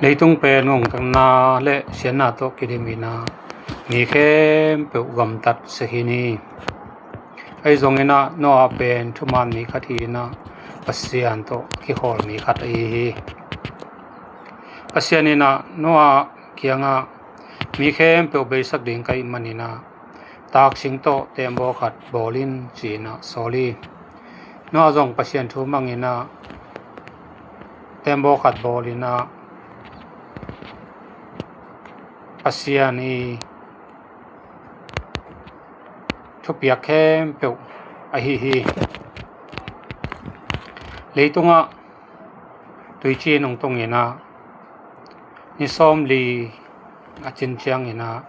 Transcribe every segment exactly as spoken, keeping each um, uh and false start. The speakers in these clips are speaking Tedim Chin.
Leitung pen ngongtatna le siatna tawh kidim in ah, mi khempeuh gamtat sek hi ni. Ahi zongin ah Noah pen thuman mi khat hi in ah, Pasian tawh kikhawl mi khat ahi hi. Pasian in ah Noah kiangah, mi khempeuh beisak ding ka hih manin ah, taksing tawh teembaw khat bawl in, ci-in ah sawl hi. Noah zong Pasian thu mang in ah, teembaw khat bawl in ah, Pasian i thupiak khempeuh ahi hi. Leitungah tuici in hong tung in ah, ni sawmli a cin ciangin ah,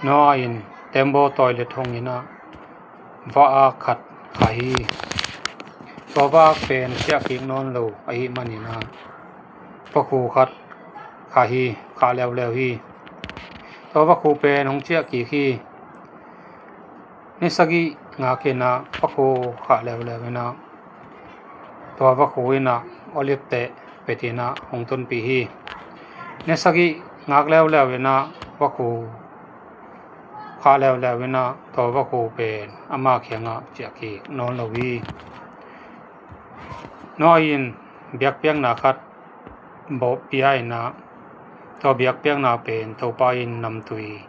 Noah in teembaw toilet hong in ah, va-ak khat khah hi. Tua va-ak pen ciahkik nawn lo ahih manin ah, vakhu khat khah hi, khah leuleu hi. Tua vakhu pen hong ciahkik hi. Ni sagih ngak in ah vakhu khah leuleu in ah, tua vakhu in ah olive teh pet in ah hong tunpih hi. Ni sagih ngak leuleu in ah vakhu khah leuleu in ah, tua vakhu pen ama kiangah ciahkik nawn lo hi. Noah in biakpiakna khat bawh pia in ah, tua biakpiakna pen Topa in namtui,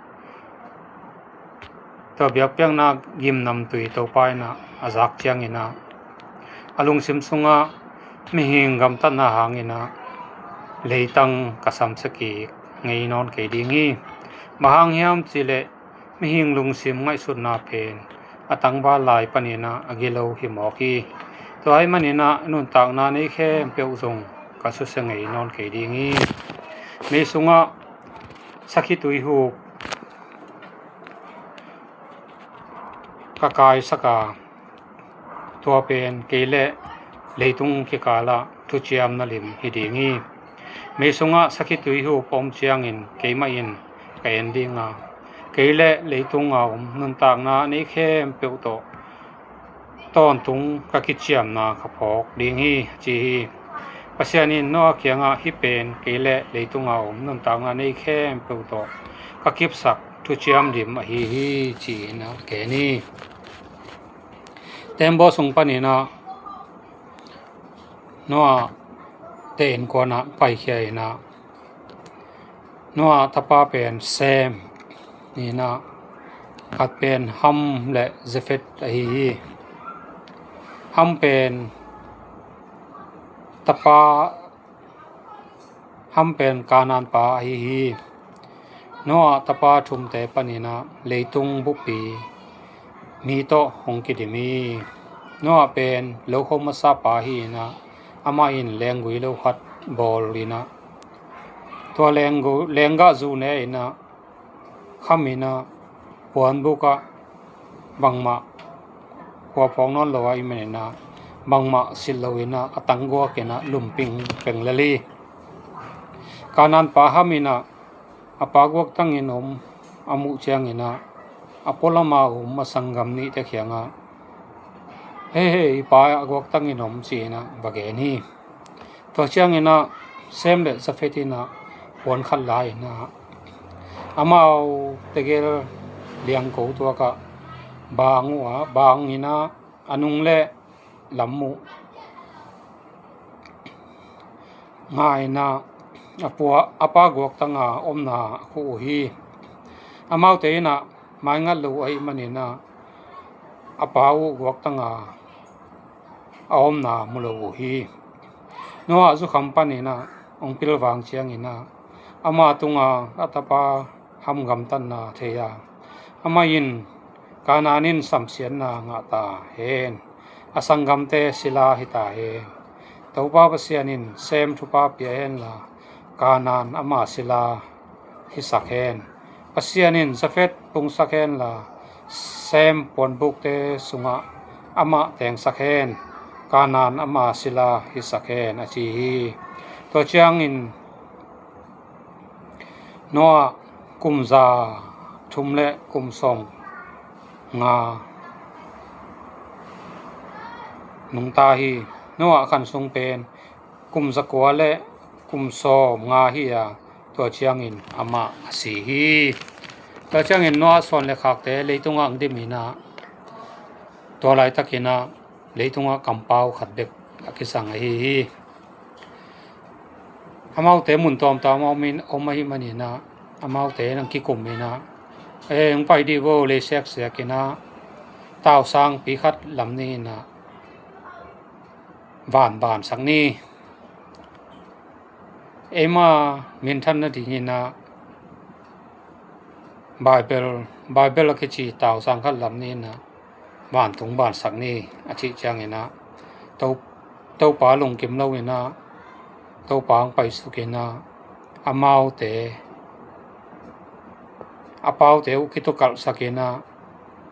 tua biakpiakna gim namtui Topa in ah a zak ciangin ah, a lungsim sungah, mihing gamtatna hangin ah leitang ka samsia kik ngei nawn kei ding hi. Bang hang hiam cih leh, mihing lungsim ngaihsutna pen a tangval lai panin ah a gilo hi mawk hi. Tua ahih manin ah nuntakna nei khempeuh zong ka susia ngei nawn kei ding hi. Mei sungah sakhi tuihup ka kaisak a, tua pen kei le leitung kikalah thuciamna lim hi ding hi. Mei sungah sakhi tuihup a om ciangin keimah in ka en ding a, kei le leitung a om nuntakna nei khempeuh tawh tawntung ka kiciamna ka phawk ding hi, a ci hi. Pasian in Noah kiangah, hih pen kei le leitung a om nuntakna nei khempeuh tawh ka kipsak thuciam lim ahi hi, ci-in ah gen hi. Teembaw sung panin ah Noah te innkuan ah paikhia in ah, Noah tapa pen Sem hi in ah, khat pen Ham le Jafet ahi hi. Ham pen tapa, Ham pen Kanaan pa ahi hi. Noah tapa thumte panin ah leitung buppi mi tawh hong kidim hi. Noah pen lokho masa pa hi in ah, amah in lenggui lo khat bawl in ah, tua lenggui, lenggah zu ne in ah, kham in ah, puanbuk ah bangmah khua phawk nawn lo ahih manin ah, bangmah silh lo in ah, a tangguak in ah lum pingpeng lel hi. Kanaan pa Ham in ah, a pa guaktang in om a muh ciangin ah, a pualam a om a sanggam nihte kiangah, "Hei, hei, i pa a guaktang in om," ci-in ah va gen hi. Tua ciangin ah Sem le Jafet in ah puan khat la in ah, amau tegel liangko tuak ah bang uh a, bang in ah a nung le lam uh nga in ah, a pua, a pa guaktang a omna a khuh uh hi. Amaute in ah maingat lo uh ahih manin ah, a pa uh guaktang a a omna mu lo uh hi. Noah zukham panin ah hong pilvang ciangin ah, ama tungah a tapa Ham gamtatna thei a, amah in, "Kanaan in samsiatna ngah ta hen, a sanggamte sila hi ta hen. Topa Pasian in Sem thupha pia hen la, Kanaan ama sila hisak hen. Pasian in Jafet pungsak hen la, Sem puanbukte sungah amah tengsak hen. Kanaan ama sila hisak hen," a ci hi. Tua ciangin Noah kum za thum le kum sawm nga nungta hi. Noah khan sung pen kum za kua le kum sawm nga hi a, tua ciangin amah a si hi. Tua ciangin Noah suan le khakte leitungah ang dim in ah, tua laitakin ah leitungah kampau khat bek a kisang ahi hi. Amaute mun tuamtuam a om in, om ahih manin ah, amaute in ang kikum in ah, "E, hong pai dih vo, lei seksiak in ah, tausangpi khat lam ni in ah, van bansak ni. Eima minthan nadingin ah, Baibel, Baibel a kici tausang khat lam ni in ah, vantung bansak ni," a cih ciangin ah, To, Topa lungkim lo in ah, Topa ang paisuk in ah, amaute, a paute uh kitukalhsak in ah,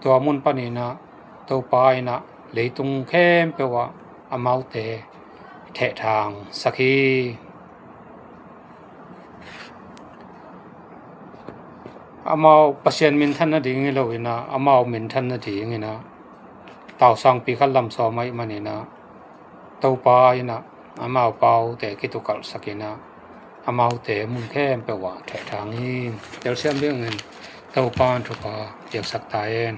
tua mun panin ah Topa in ah leitung khempeuh ah amaute thehthangsak hi. Amau Pasian minthan nading hi lo in ah, amau minthan nadingin ah, tausangpi khat lam sawm ahih manin ah, Topa in ah amau paute kitukalhsak in ah, amaute mun khempeuh ah thehthang hi. Telsiam dingin Topa in thupha piaksak ta hen.